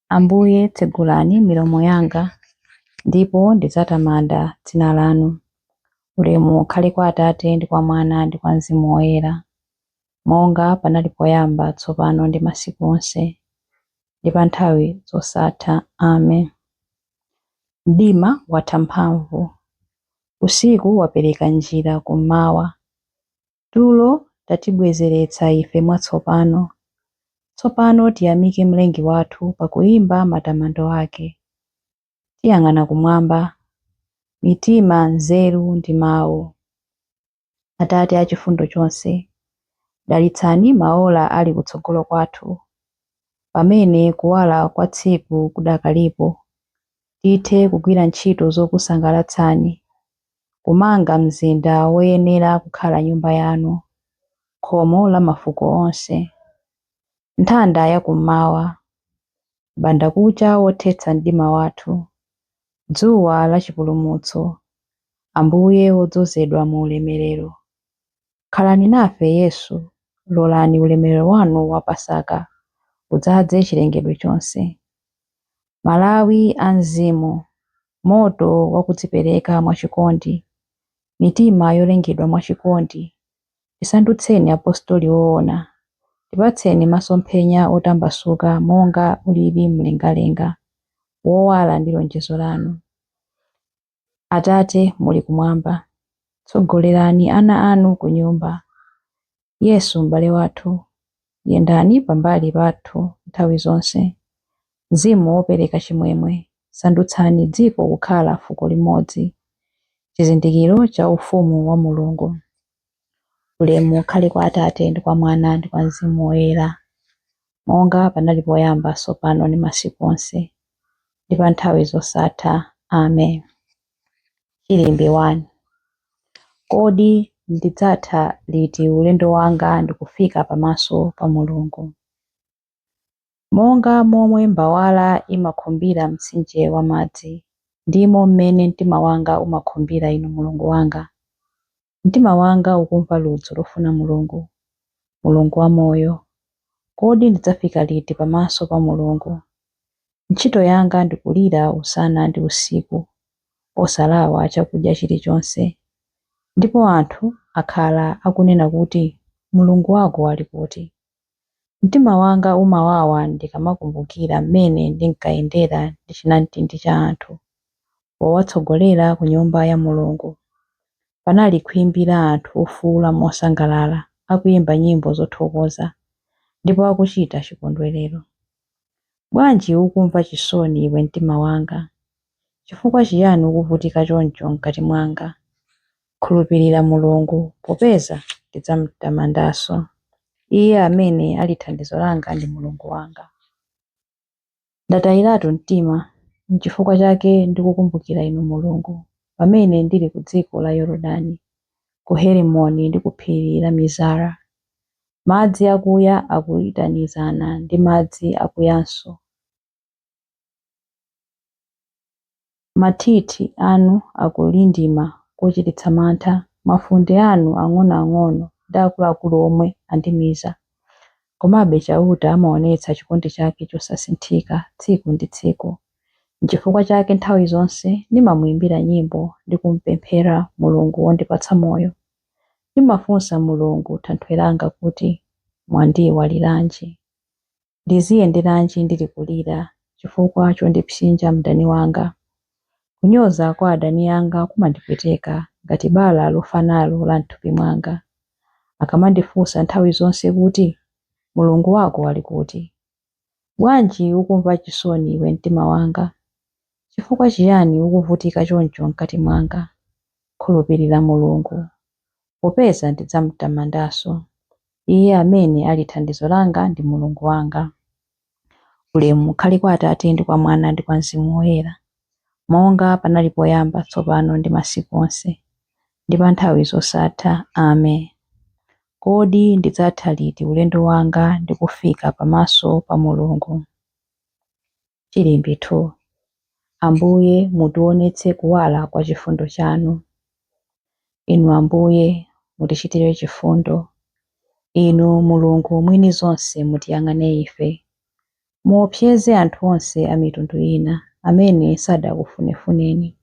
Ambuye tsegulani milomo yanga, ndipo ndidzatamanda dzina lanu. Ulemu ukhale kwa Atate ndi kwa Mwana ndi kwa Mzimu Woyera, monga panali poyamba, tsopano ndi masiku onse, ndi pa nthawi zosatha. Amen. Mdima watha mphamvu, usiku wapereka njira kummawa. Tulo tatibwezeretsa ife mwatsopano. Tsopano tiyamike Mlengi wathu pakuimba matamando ake. Tiyang'ana kumwamba, mitima, nzeru ndi mawu. Atate achifundo chonse, dalitsani maola ali kutsogolo kwathu, pamene kuwala kwa tsiku kudakalipo, tithe kugwira ntchito zokusangalatsani, kumanga mzinda woyenera kukhala nyumba yanu, khomo la mafuko onse. Nthanda yakummawa, m'bandakucha wothetsa mdima wathu, dzuwa la chipulumutso, Ambuye wodzozedwa mu ulemerero. Khalani nafe Yesu, lolani ulemerero wanu wa Pasaka udzaze chilengedwe chonse. Malawi a mzimu, moto wakudzipereka mwachikondi, mitima yolengedwa mwachikondi, tisandutseni apostoli woona, tipatseni masomphenya otambasuka monga ulili mlengalenga, wowala ndi lonjezo lanu. Atate muli kumwamba, tsogolerani ana anu ku nyumba. Yesu m'bale wathu, yendani pambali pathu nthawi zonse. Mzimu wopereka chimwemwe, sandutsani dziko kukhala fuko limodzi, chizindikiro cha ufumu wa Mulungu. Ulemu ukhale kwa Atate ndi kwa Mwana ndi kwa Mzimu Woyera, monga panali poyamba, tsopano ndi masiku onse, ndi pa nthawi zosatha. Amen. Chilimbi 1. Kodi ndidzatha liti ulendo wanga ndi kufika pamaso pa Mulungu? Monga momwe mbawala imakhumbira mtsinje wa madzi, ndimo mmene mtima wanga umakhumbira inu Mulungu wanga. Mtima wanga ukumva ludzu lofuna Mulungu, Mulungu wamoyo. Kodi ndidzafika liti pamaso pa Mulungu? Ntchito yanga ndi kulira usana ndi usiku, osalawa chakudya chilichonse. Ndipo anthu akhala akunena kuti, Mulungu wako ali kuti? Mtima wanga umawawa ndikamakumbukira mmene ndinkayendera ndi chinamtindi cha anthu, powatsogolera ku nyumba ya Mulungu. Panali khwimbi la anthu ofuwula mosangalala, akuyimba nyimbo zothokoza, ndipo akuchita chikondwerero. Bwanji ukumva chisoni iwe mtima wanga? Chifukwa chiyani ukuvutika choncho m'kati mwanga? Khulupirira Mulungu, popeza ndidzamutamandanso. Iye amene ali thandizo langa ndi Mulungu wanga. Ndatayiratu mtima, n'chifukwa chake ndikukumbukira Inu Mulungu, pamene ndili ku dziko la Yorodani, ku Herimoni ndi ku phiri la Mizara. Madzi akuya akuyitanizana ndi madzi akuyanso. Mathithi anu akulindima kochititsa mantha, mafunde anu ang'onoang'ono ndi akuluakulu omwe andimiza. Komabe Chauta amaonetsa chikondi chake chosasinthika tsiku ndi tsiku. N'chifukwa chake nthawi zonse ndimamuimbira nyimbo ndi kumpemphera Mulungu wondipatsa moyo. Ndimafunsa Mulungu Thanthwe langa kuti, Mwandiiwaliranji? Ndiziyenderanji ndili kulira chifukwa chondipsinja mdani wanga? Kunyoza kwa adani anga kumandipweteka ngati bala lofa nalo la m'thupi mwanga. Akamandifunsa nthawi zonse kuti, Mulungu wako ali kuti? Bwanji ukumva chisoni iwe mtima wanga? Chifukwa chiyani ukuvutika choncho m'kati mwanga? Khulupirira Mulungu, popeza ndidzamutamandanso. Iye amene ali thandizo langa ndi Mulungu wanga. Ulemu ukhale kwa Atate ndi kwa Mwana ndi kwa Mzimu Woyera, monga panali poyamba, tsopano ndi masiku onse, ndi pa nthawi zosatha. Amen. Kodi ndidzatha liti ulendo wanga ndi kufika pamaso pa Mulungu? Chilimbi 2. Ambuye mutionetse kuwala kwa chifundo chanu. Inu Ambuye, mutichitire chifundo. Inu Mulungu mwini zonse mutiyang'ane ife. Muopseze anthu onse a mitundu ina amene sadakufunefuneni,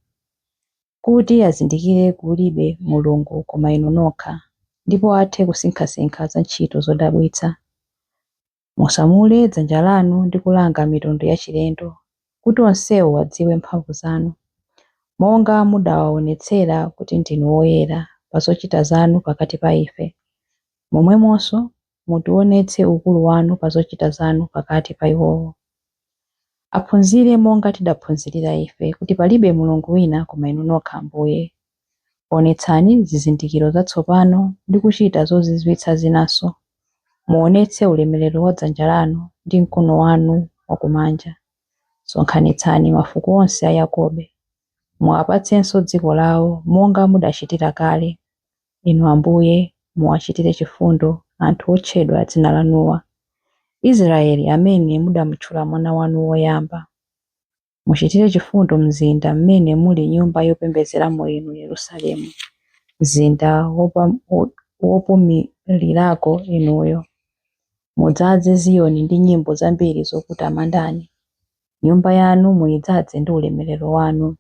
kuti azindikire kulibe Mulungu koma Inu nokha, ndipo athe kusinkhasinkha za ntchito zodabwitsa. Musamule dzanja lanu ndi kulanga mitundu yachilendo, kuti onsewo adziwe mphamvu zanu, monga mudawaonetsera kuti ndinu woyera pa zochita zanu pakati pa ife, momwemonso mutionetse ukulu wanu pa zochita zanu pakati pa iwowo. Aphunzire monga tidaphunzirira ife, kuti palibe Mulungu wina koma Inu nokha Ambuye. Onetsani zizindikiro zatsopano ndi kuchita zozizwitsa zinanso. Muonetse ulemerero wa dzanja lanu ndi mkono wanu wakumanja. Sonkhanitsani mafuko onse a Yakobe, muwapatsenso dziko lawo monga mudachitira kale. Inu Ambuye, muwachitire chifundo anthu otchedwa dzina lanuwa, Israeli amene mudamutchula mwana wanu woyamba. Muchitire chifundo mzinda mmene muli nyumba yopembedzeramo Inu, Yerusalemu, mzinda wopumulirako Inuyo. Mudzaze Ziyoni ndi nyimbo zambiri zokutamandani. Nyumba yanu muyidzaze ndi ulemerero wanu.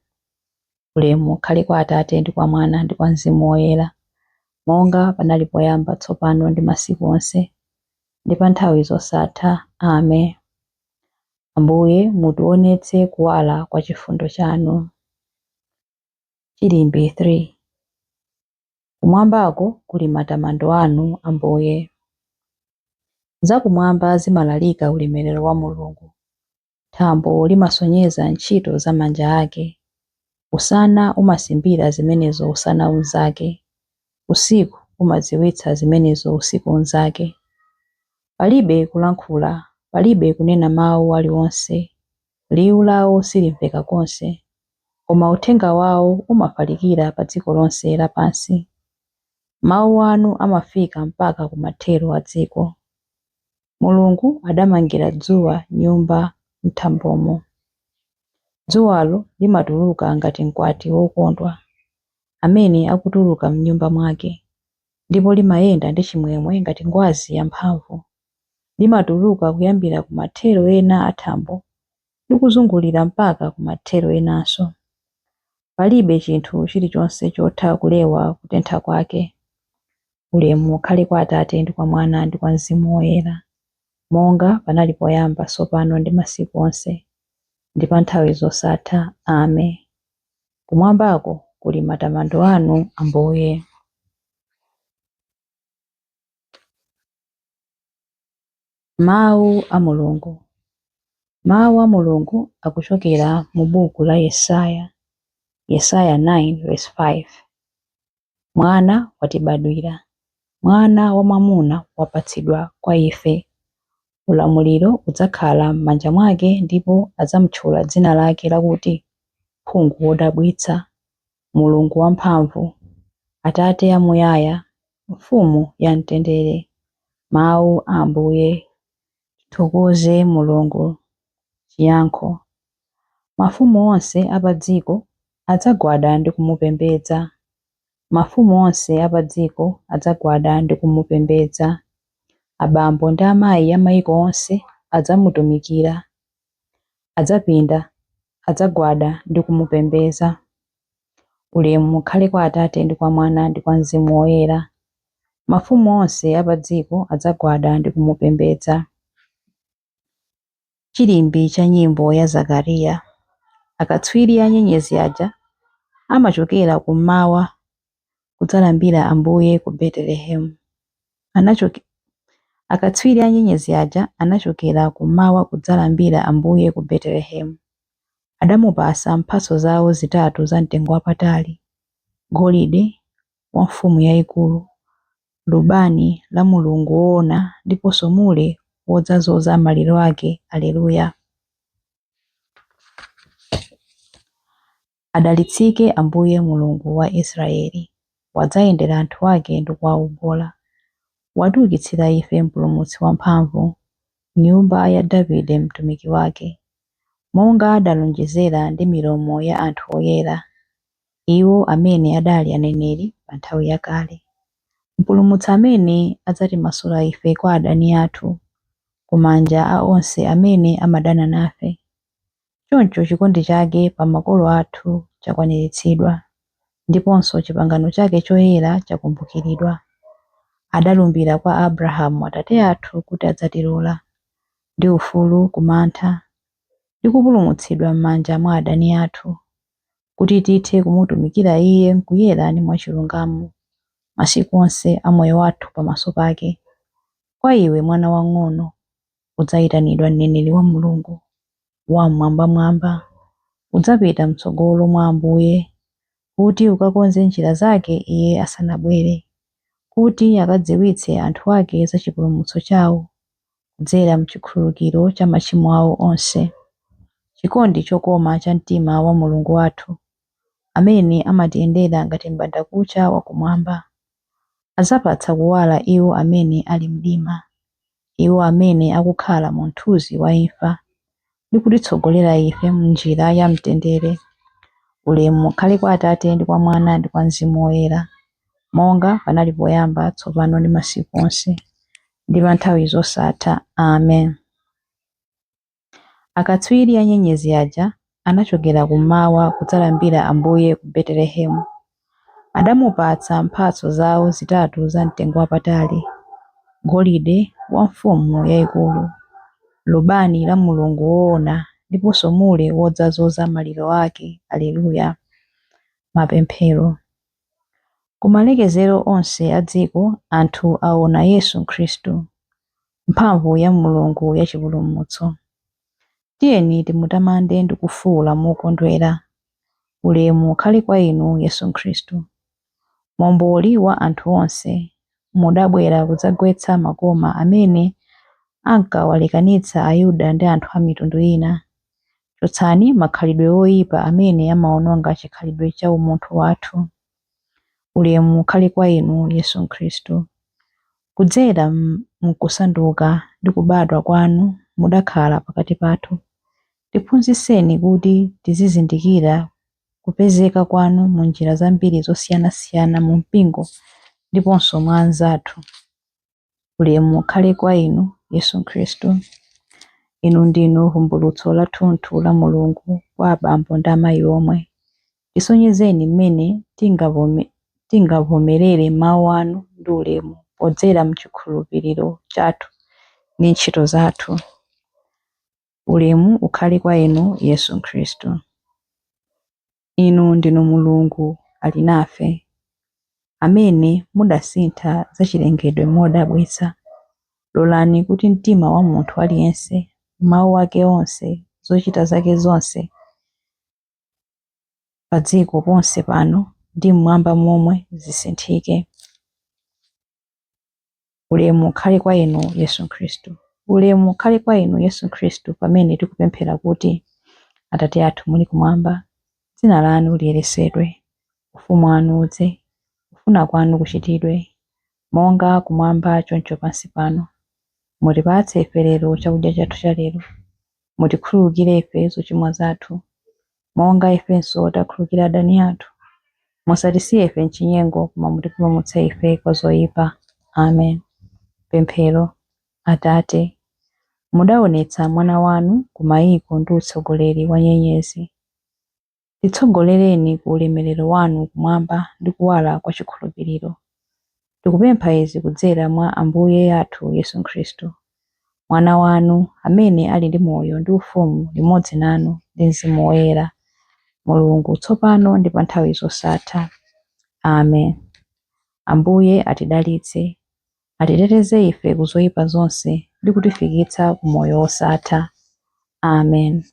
Ulemu ukhale kwa Atate ndi kwa Mwana ndi kwa Mzimu Woyera, monga panali poyamba, tsopano ndi masiku onse, ndi pa nthawi zosatha. Amen. Ambuye, mutionetse kuwala kwa chifundo chanu. Chilimbi 3. Kumwambako kuli matamando anu, Ambuye. Zakumwamba zimalalika ulemerero wa Mulungu. Thambo limasonyeza ntchito za manja ake. Usana umasimbira zimenezo usana unzake, usiku umadziwitsa zimenezo usiku unzake. Palibe kulankhula, palibe kunena mawu aliwonse, liwu lawo silimveka konse, koma uthenga wawo umafalikira pa dziko lonse lapansi. Mawu anu amafika mpaka kumathero a dziko. Mulungu adamangira dzuwa nyumba m'thambomo. Dzuwalo limatuluka ngati mkwati wokondwa, amene akutuluka m'nyumba mwake, ndipo limayenda ndi chimwemwe ngati ngwazi yamphamvu. Limatuluka kuyambira kumathero ena a thambo ndi kuzungulira mpaka kumathero enanso. Palibe chinthu chilichonse chotha kulewa kutentha kwake. Ulemu ukhale kwa Atate ndi kwa Mwana ndi kwa Mzimu Woyera, monga panali poyamba, tsopano ndi masiku onse, ndi pa nthawi zosatha. Amen. Kumwambako kuli matamando anu, Ambuye. Mawu a Mulungu. Mawu a Mulungu akuchokera mu buku la Yesaya, Yesaya 9:5. Mwana watibadwira, mwana wamwamuna wapatsidwa kwa ife. Ulamuliro udzakhala m'manja mwake ndipo adzamutchula dzina lake lakuti Phungu Wodabwitsa, Mulungu Wamphamvu, Atate Amuyaya, Mfumu ya Mtendere. Mawu a Ambuye. Tithokoze Mulungu. Chiyankho. Mafumu onse a pa dziko adzagwada ndi kumupembedza. Mafumu onse a pa dziko adzagwada ndi kumupembedza. Abambo ndi amayi a mayiko onse adzamutumikira. Adzapinda, adzagwada ndi kumupembedza. Ulemu ukhale kwa Atate ndi kwa Mwana ndi kwa Mzimu Woyera. Mafumu onse a pa dziko adzagwada ndi kumupembedza. Chilimbi cha nyimbo ya Zakariya. Akatswiri a nyenyezi aja amachokera kummawa kudzalambira Ambuye ku Betelehemu. Akatswiri a nyenyezi aja anachokera kummawa kudzalambira Ambuye ku Betelehemu. Adamupasa mphatso zawo zitatu za mtengo wapatali: golide wa mfumu yayikulu, lubani la Mulungu woona ndiponso mure wodzazoza maliro ake. Alleluya. Adalitsike Ambuye Mulungu wa Israeli, wadzayendera anthu ake ndi kuwaombola. Watiukitsira ife Mpulumutsi wamphamvu, m'nyumba ya Davide mtumiki wake, monga adalonjezera ndi milomo ya anthu oyera, iwo amene adali aneneri pa nthawi yakale. Mpulumutsi amene adzatimasula ife kwa adani athu, ku manja a onse amene amadana nafe. Choncho chikondi chake pa makolo athu chakwaniritsidwa, ndiponso chipangano chake choyera chakumbukiridwa. Adalumbira kwa Abrahamu atate athu kuti adzatilola, ndi ufulu ku mantha, ndi kupulumutsidwa m'manja mwa adani athu, kuti tithe kumutumikira Iye m'kuyera ndi mwachilungamo, masiku onse a moyo wathu pamaso pake. Kwa iwe mwana wamng'ono, udzayitanidwa mneneri wa Mulungu Wam'mwambamwamba. Udzapita m'tsogolo mwa Ambuye, kuti ukakonze njira zake Iye asanabwere, kuti akadziwitse anthu ake za chipulumutso chawo, kudzera m'chikhululukiro cha machimo awo onse. Chikondi chokoma cha mtima wa Mulungu wathu, amene amatiyendera ngati m'bandakucha wakumwamba, adzapatsa kuwala iwo amene ali mdima, iwo amene akukhala mu mthunzi wa imfa, ndi kutitsogolera ife m'njira ya mtendere. Ulemu ukhale kwa Atate ndi kwa Mwana ndi kwa Mzimu Woyera, monga panali poyamba, tsopano ndi masiku onse, ndi pa nthawi zosatha. Amen. Akatswiri a nyenyezi aja anachokera kummawa kudzalambira Ambuye ku Betelehemu. Adamupatsa mphatso zawo zitatu za mtengo wapatali: golide wa mfumu yayikulu, lubani la Mulungu woona, ndiponso mure wodzazoza maliro ake. Aleluya. Mapemphero. Ku malekezero onse a dziko anthu aona Yesu Khristu, mphamvu ya Mulungu ya chipulumutso. Tiyeni timutamande ndi kufuwula mokondwera. Ulemu ukhale kwa inu Yesu Khristu, Momboli wa anthu onse. Mudabwera kudzagwetsa makoma amene ankawalekanitsa Ayuda ndi anthu a mitundu ina. Chotsani makhalidwe oyipa amene amawononga chikhalidwe cha umunthu wathu. Ulemu ukhale kwa inu Yesu Khristu. Kudzera m'kusanduka ndi kubadwa kwanu mudakhala pakati pathu. Tiphunzitseni kuti tizizindikira kupezeka kwanu m'njira zambiri zosiyanasiyana mu mpingo ndiponso mwa anzathu. Ulemu ukhale kwa inu Yesu Khristu. Inu ndinu vumbulutso lathunthu la Mulungu kwa abambo ndi amayi omwe. Tisonyezeni mmene tingavomerere mawu anu ndi ulemu podzera m'chikhulupiriro chathu ndi ntchito zathu. Ulemu ukhale kwa inu Yesu Khristu. Inu ndinu Mulungu ali nafe, amene mudasintha zachilengedwe modabwitsa. Lolani kuti mtima wa munthu aliyense, mawu ake onse, zochita zake zonse, pa dziko ponse pano ndi mmwamba momwe zisinthike. Ulemu ukhale kwa inu Yesu Khristu. Ulemu ukhale kwa inu Yesu Khristu pamene tikupemphera kuti, Atate athu muli kumwamba, dzina lanu liyeretsedwe, ufumu wanu udze, kufuna kwanu kuchitidwe, monga kumwamba choncho pansi pano. Mutipatse ife lero chakudya chathu cha lero. Mutikhululukire ife zochimwa zathu, monga ifenso takhululukira adani athu. Musatisiye ife m'chinyengo, koma mutipulumutse ife kwa zoyipa. Amen. Pemphero. Atate, mudaonetsa mwana wanu ku mayiko ndi utsogoleri wa nyenyezi. Titsogolereni ku ulemerero wanu kumwamba ndi kuwala kwa chikhulupiriro. Tikupempha izi kudzera mwa Ambuye athu Yesu Khristu, Mwana wanu, amene ali ndi moyo ndi ufumu limodzi nanu ndi Mzimu Woyera, Mulungu, tsopano ndi pa nthawi zosatha. Amen. Ambuye atidalitse, atiteteze ife ku zoyipa zonse ndi kutifikitsa ku moyo wosatha. Amen.